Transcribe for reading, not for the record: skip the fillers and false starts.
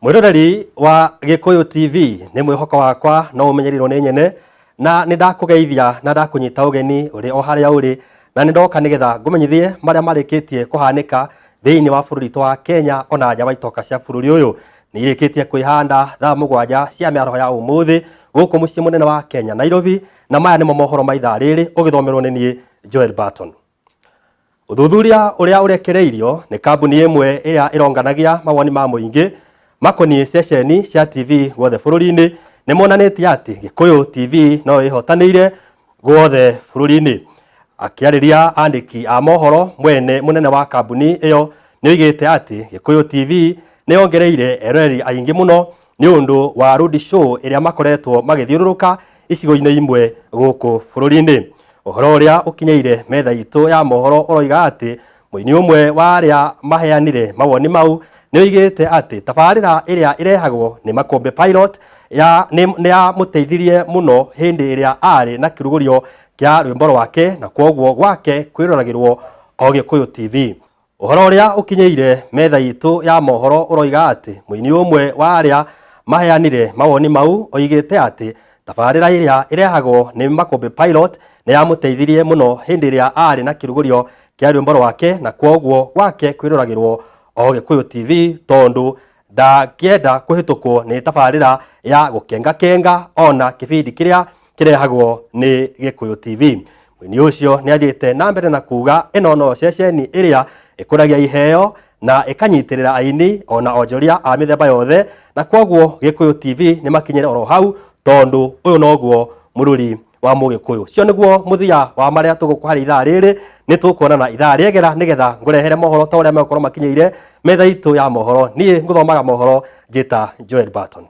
Mwĩroreri wa Gĩkũyũ TV, nĩ mwĩhoko wakwa no ũmenyerirwo nĩ nyene, na nĩ ndakũgeithia na ndakũnyita ũgeni ũrĩ o harĩa ũrĩ, na nĩ ndoka nĩgetha ngũmenyithie marĩa marĩkĩtie kũhanĩka thĩinĩ wa bũrũri witũ wa Kenya ona nja wa itoka cia bũrũri ũyũ. Nĩ irĩkĩtie kwĩhanda thaa 7 cia mĩaraho ya ũmũthĩ gũkũ mũciĩ mũnene wa Kenya Nairobi, na maya nĩmo mohoro ma ithaa rĩrĩ ũgĩthomerwo nĩ niĩ Joel Barton. Ũthuthuria ũrĩa ũrekereirio nĩ kambuni ĩmwe ĩrĩa ĩronganagia mawoni ma mũingĩ makoniĩ ceceni cia TV guothe bũrũri-inĩ nĩ monanĩtie atĩ Gĩkũyũ TV no ĩhotanĩire guothe bũrũri-inĩ. Akĩarĩria andĩki a mohoro, mwene mũnene wa kambuni ĩyo nĩ oigĩte atĩ Gĩkũyũ TV nĩ yongereire eroreri aingĩ mũno nĩ ũndũ wa road show ĩrĩa makoretwo magĩthiũrũrũka icigo-inĩ imwe gũkũ bũrũri-inĩ. Ũhoro ũrĩa ũkinyĩire metha itũ ya mohoro ũroiga atĩ mũini ũmwe wa arĩa maheanire mawoni mau nĩ oigĩte atĩ tabarĩra ĩrĩa ĩrehagwo nĩ Makũmbĩ Pilot ya nĩ yamũteithirie mũno hĩndĩ ĩrĩa arĩ na kĩrugũrio kĩa rwĩmbo rwake na kwoguo gwake kwĩroragĩrwo o Gĩkũyũ TV. Ũhoro ũrĩa ũkinyĩire metha itũ ya mohoro ũroiga atĩ mũini ũmwe wa arĩa maheanire mawoni mau oigĩte atĩ tabarĩra ĩrĩa ĩrehagwo nĩ Makũmbĩ Pilot nĩ yamũteithirie mũno hĩndĩ ĩrĩa arĩ na kĩrugũrio kĩa rwĩmbo rwake na kwoguo gwake kwĩroragĩrwo o Gĩkũyũ TV tondũ ndangĩenda kũhĩtũkwo nĩ tabarĩra ya gũkengakenga ona kĩbindi kĩrĩa kĩrehagwo nĩ Gĩkũyũ TV. Mũini ũcio nĩ athiĩte na mbere na kuga ĩno no ceceni ĩrĩa ĩkũragia iheo na ĩkanyitĩrĩra aini ona onjoria a mĩthemba yothe, na kwoguo Gĩkũyũ TV nĩ makinyĩre oro hau tondũ ũyũ noguo mũrũri wa Mũgĩkũyũ. Cio nĩguo mũthia wa marĩa tũgũkũhe ithaa rĩrĩ, nĩ tũkuonana ithaa rĩegera nĩgetha ngũrehere mohoro ta ũrĩa megũkorwo makinyĩire metha itũ ya mohoro. Niĩ ngũthomaga mohoro njĩta Joel Barton.